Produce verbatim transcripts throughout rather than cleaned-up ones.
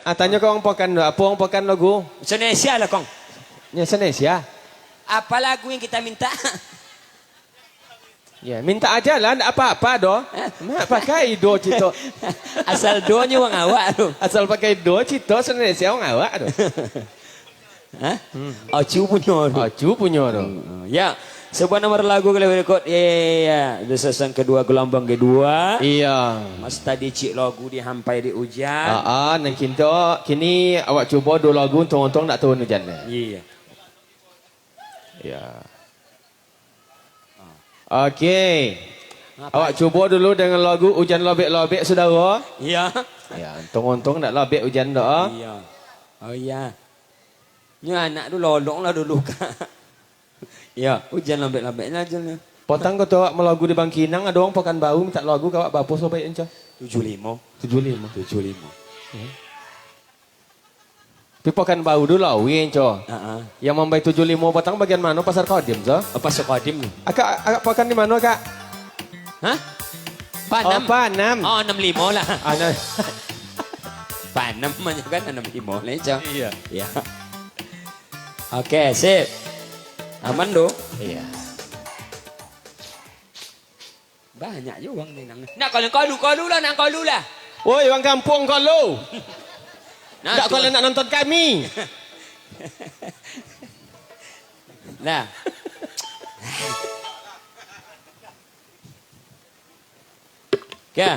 Ah, tanyo ka urang Pokan tu, apo urang Pokan lagu? Indonesia lah, Kong. Nyo Indonesia. Apa lagu yang kita minta? Ya, minta aja lah, ndak apa-apa doh. Mak pakai do cito. Asal do nyo urang awak tu. Asal pakai do cito Indonesia urang awak tu. Hah? Hmm. Acu punyo tu. Acu punyo tu. Hmm, ya. Sebuah nomor lagu kalau rekod. Ya, ya, ya, ya. Di season kedua, gelombang kedua. Iya. Mas tadi cik lagu dihampai di ujan. Ah, ah, nan kinto, kini awak cubo duo lagu, untung-untung ndak turun ujan. Iya. Ya. Oke. Ngapain? Awak cubo dulu dengan lagu Ujan Lobek-Lobek, Sudaro. Iya. Ya, untung-untung ndak lobek ujan doh. Iya. Oh iya. Nyo anak tu lolong lah dulu, Kak. Ya, ujan lobek-lobek lah aja lah. Potang ko tu awak malagu di Bangkinang, ado urang Pakanbaru minta lagu ka awak, barapo sabaik, Enco? Tujuh limo. Tujuh limo. Tujuh limo. Hmm. Tapi Pakanbaru tu laweh, Enco. Ha-ha. Yang mambai tujuh limo patang bagian mano, Pasar Kodim, so? Oh, Pasar Kodim. Akak, akak Pakan di mano, Kak? Hah? Panem. Oh, Panem. Oh, enam limo lah. Ah, nah. Panem aja kan, enam limo lah, Enco. Iya. Iya. Oke, sip. Aman, do? Iya. Banyak jo urang Minang. Nak kalu, kalu, kalu lah, nak kalu lah. Woi, urang kampuang kalu. Nah, ndak tu. Kalu nak nonton kami. Nah. Oke.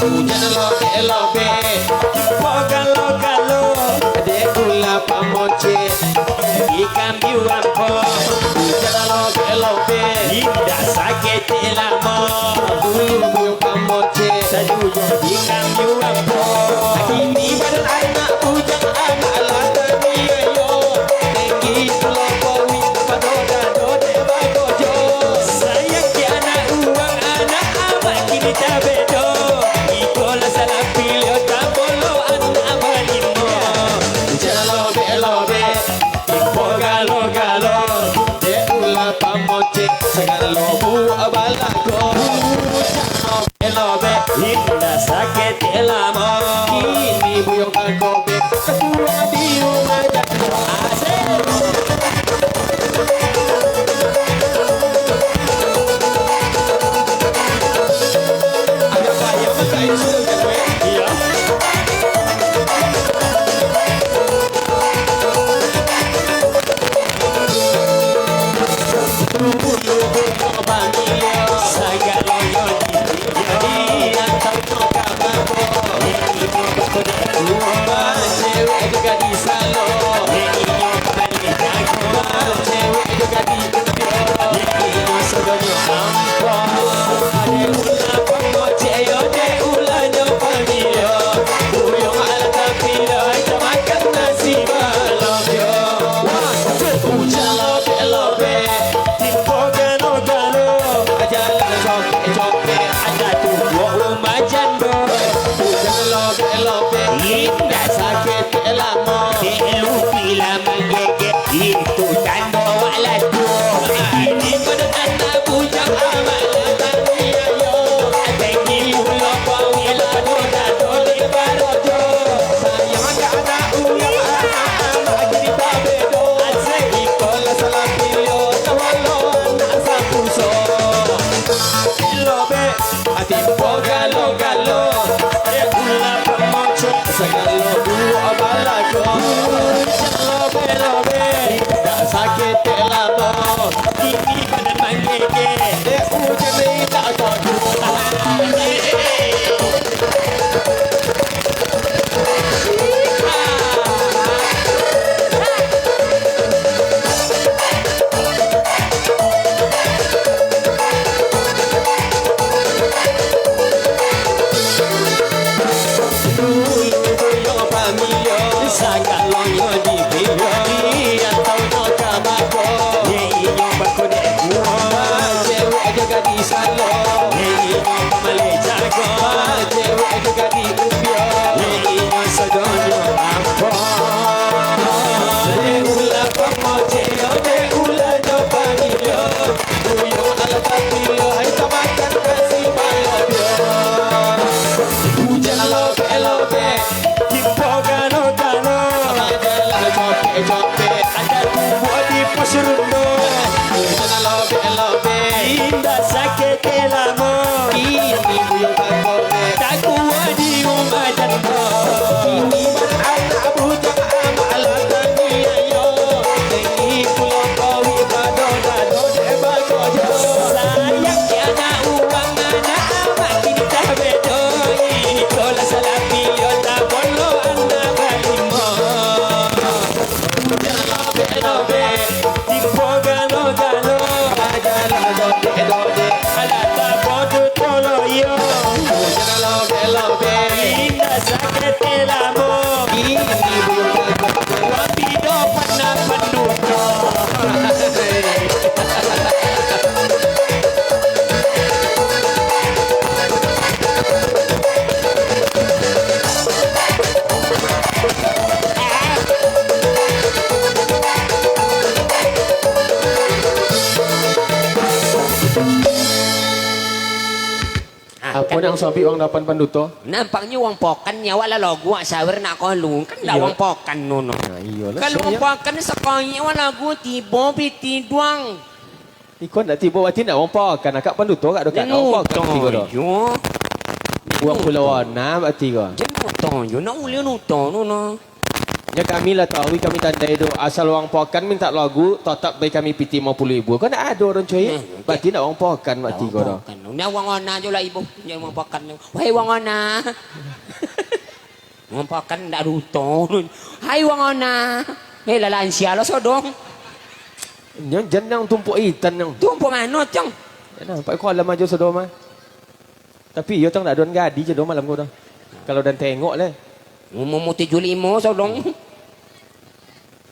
Ujan lobek-lobek, timpo galo-galo, dek ulah pamocek, ikan biu ampo. Ujan lobek-lobek, indak saketek lamo, bulu-bulu pamocek, sajujuak ikan biu ampo. Kini badan anak bujang, anak lah taniayo, tinggi pulo powi, pado dado dek bagojo. Sayang di anak urang, anak amak kini tabedo. Iko lah salah piliah, tabolo anak balimo. Ujan lobek-lobek, timpo galo-galo, dek ulah pamocek, sagalo buah balago. Ujan lobek-lobek, indak saketek lamo. Kini buyuang ka kobek, sakurang di rumah jando. Asik. Agak payah makan insulin, kan, weh? Iya. Ujan lobek-lobek, timpo galo-galo, jalan cokek-cokek, aja tu buah rumah jando. Ujan lobek-lobek, indak saketek lamo. Dek lupi lah manggegek, itu tando wak lah tuo. Ini badan anak bujang, amak lah taniayo. Tinggi pulo powi, lah dado-dado dek bagojo. Sayang ka anak urang, anak amak kini tabedo. Asik. Iko lah salah piliah, tawalo anak sapuso. Lobek, ati po galo-galo, dek ulah pamocek, sagalo buah balago. Ujan lobek-lobek, indak saketek lamo. Kini badan manggegek, dek ujan indak tahu. Salah. Hei, inyo maleh jago. Cewek juga diumbiak. Hei, inyo sadonyo ampo. Hei, ulah pamojeo, hei, ulah nyo panilio. Buyo alah panilio, hai tamakan kasih mayo dio. Ujan lobek-lobek. Timpo galo-galo. Alah jopek-jopek. Ada buah di pos rundo. Jangan lobek-lobek. Indak sakik lamo. Ini buyuang bagobek. Tak kuat di rumah jando. Ini anak bujang amak lah taniayo. Ini pulau kawik badodado dek bagojo. Sayang di anak urang anak amak kini dah bedo. Ikolah salah pilih tak bolo anak balimo. Ujan lobek-lobek, timpo galo-galo. Ajalah dodek-dodek. Alah tabodo tolo iyo. Ujan lobek-lobek. Indak sakik lamo. Ini buyuang bagobek. Wapi do pernah panduto. Ah, apo kan nan sabik wang dapan panduto? Nampaknyo wang pokan nyo awak lah logu awak sawer nak kalu. Kan ndak wang pokan nono. Nah, iyolah. Kalau wang pokan sakali awak logu tibo piti duang. Iko ndak tibo, berarti ndak wang pokan, akak panduto, akak doh, kak, wang pokan tibo doh. Yo. Wang Pulau Ana berarti ko. Jan nuto yo, nak ulih nuto nono. Nyo kami lah tahu, kami tandai tu. Asal wang pokan mintak logu, totap bai kami piti limo puluah ribu. Ko ndak ado urang cuy. Nah, oke. Berarti ndak wang pokan berarti ko doh. Ndak wang pokan. Ndak wang Ana jo lah ibo. Jan wang pokan tu. Wahai wang Ana. Wang pokan ndak ado uto. Hai wang Ana. Eh, lah lansia lo sodong. Nyo jan nan tumpuk itan nyo. Tumpuk mano, Cong? Jan nampak ko alam ajo sodong mah. Tapi iyo, Cong, ndak ado nan jadi jo doh malam ko doh. Kalau den tengok leh. Umur mu tujuah limo, sodong.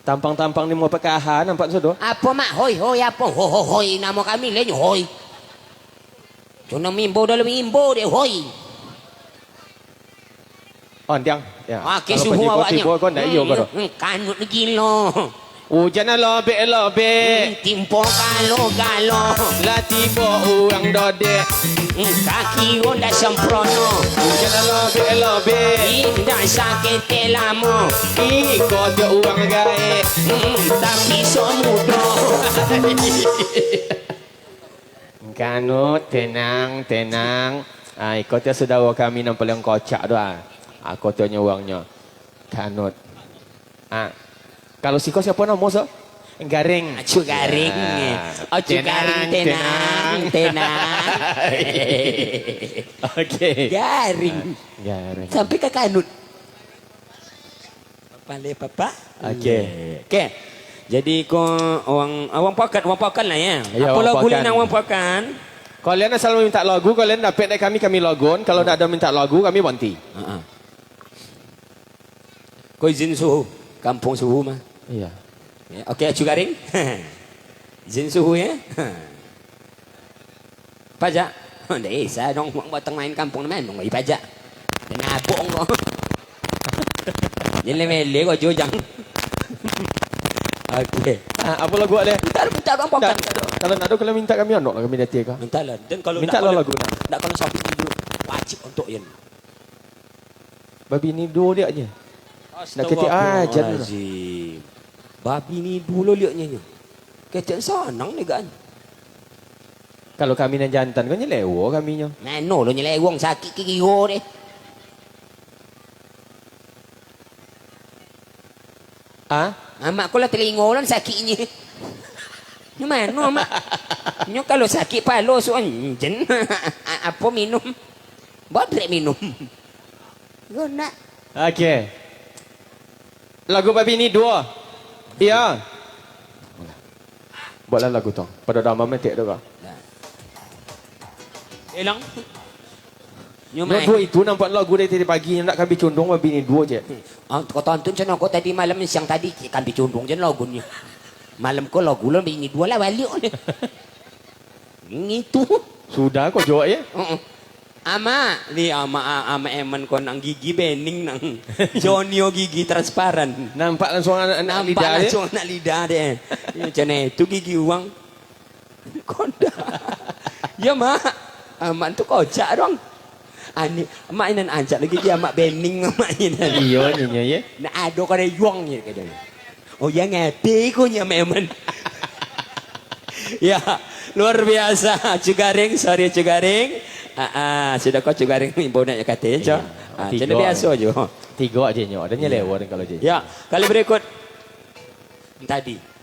Tampang-tampang ni mau pekahan, nampak sudah. Apo, Mak? Hoi, hoi, apo? Ho, ho, hoi, namo kami leh nyo, hoi. Cuma mimbo dalam mimbo deh, hoi. Oh, andiang. Ya. Oke, kalau suhu awaknyo. Tibo, tibo, kau ndak iyo, hmm, kau doh. Hmm, kanut gilo. Ujan lobek-lobek. Hmm, timpo galo-galo. Lah tibo urang dodek. Hmm, kaki ronda sempurno. Ujan lobek-lobek. Indak sakete lamo. Iko jo urang gaek. Hmm, tapi so mudo. Kanut, tenang, tenang. Ah, iko teh sudaro kami nan paliang kocak tu, ah. Ah, kotonyo urangnyo. Kanut. Ah. Kalau siko siapo namo, so? Garing. Acu Garing. Ya. Acu Garing, tenang, tenang. Oke. Garing. Ah, Garing. Sampai ka Kanut. Pale papa. Oke. Oke. Jadi ko wang, wang pokan, wang pokan lah ya. Iyo, apo lagu nan wang pokan? Kalian asal mintak lagu, kalian dapek dari kami, kami logon. Kalau ndak ado mintak lagu, kami banti. Heeh. Ko izin suhu, kampung suhu mah. Iya. Ya, oke, Acu Garing. Izin suhu ya. Pajak. Ndak bisa dong, wang batang main kampung ni main dong, pajak. Nabok ko. Jadi mele ko jo jang. Oke. Ah, apo lagu awak leh? Mintak, mintak bang pokan. Kalau ndak ado, kalau mintak kami, onok lah kami dati ka. Mintak lah. Dan kalau mintak lah lagu. Ndak kalau sampai tidur, wajib untuk Ian. Babini duo liaknyo. Nak ketek aja tu. Astagfirullahalazim. Babini duo lo liaknyo nyo. Ketek sanang ni kan. Kalau kami nan jantan ko nyelewo kami nyo. Mano lo nyelewo, sakik kiro deh. Ah? Amak ko lah telingo lan sakiknyo. Nyo mano, Mak? Nyo kalau sakik palo suan jen. Apo minum? Bodrek minum. Yo nak. Oke. Lagu babini duo. Iya. Buatlah lagu tu. Pado dama metek tu kau. Nah. Elang. Nyo duo itu nampak lagu dari tadi pagi, nak kambing cundung babini duo je. Ah, kau tonton cano kau tadi malam, siang tadi kambing cundung je lagunyo. Malam ko lagu lo babini duo lah baliak. Ngitu. Sudah ko jawab ya. Heeh. Amak, ni amak, amak Eman ko nang gigi bening nang. Jonio gigi transparan. Nampak langsung anak, anak Nampak lidah dia. Langsung anak lidah dia. Macam itu gigi uang. Konda. Ya, Mak. Amak tu kocak dong. Ani, Mak inan ancak lagi dia Mak bening Mak inan. Iyo, ninyo ya. Nak ado kada yuang ya kadang. Oh ya, ngerti ko nya memang. Ya, luar biasa. Cugaring, sorry Cugaring. Ah, ah, sudah kau Cugaring imbau nak kata, Cok. Iya. Ah, tiga. Cina biasa je. Tiga aja nyo. Adanya lewat kalau je. Ya, kali berikut. Tadi.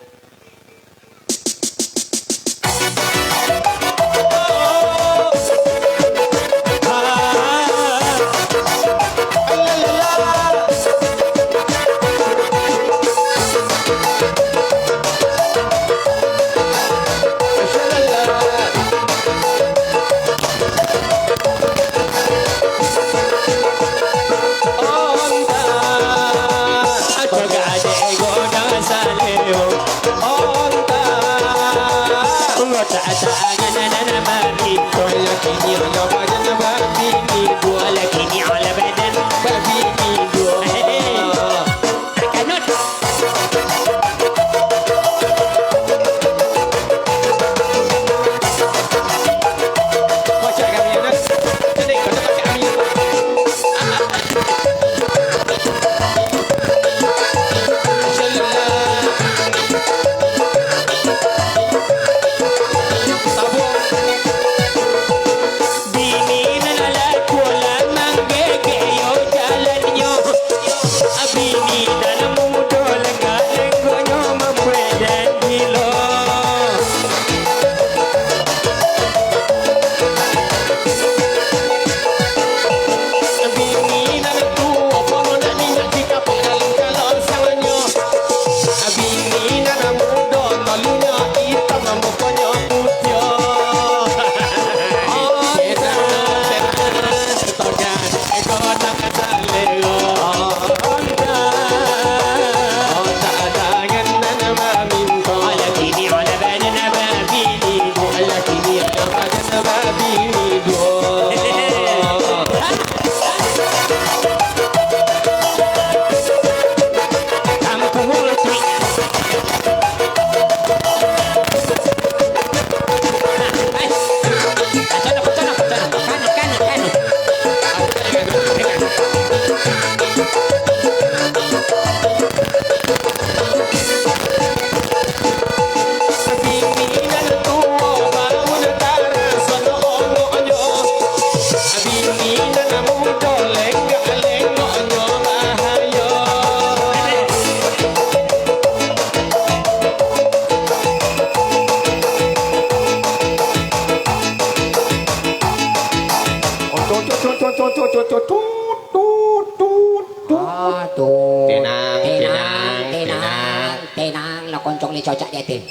Bini nan alako lah manggege yo jalannyo. Bini nan mudo lengak-lengoknyo mambuek den gilo. Bini nan tuo pono nak minyak di kapak dalam kalosangnyo. Bini nan mudo tolunyo itam, mukonyo putiah. Ah, tu. Tenang, tenang, tenang, tenang, tenang. Tenang, lah koncong ni cocak di ateh.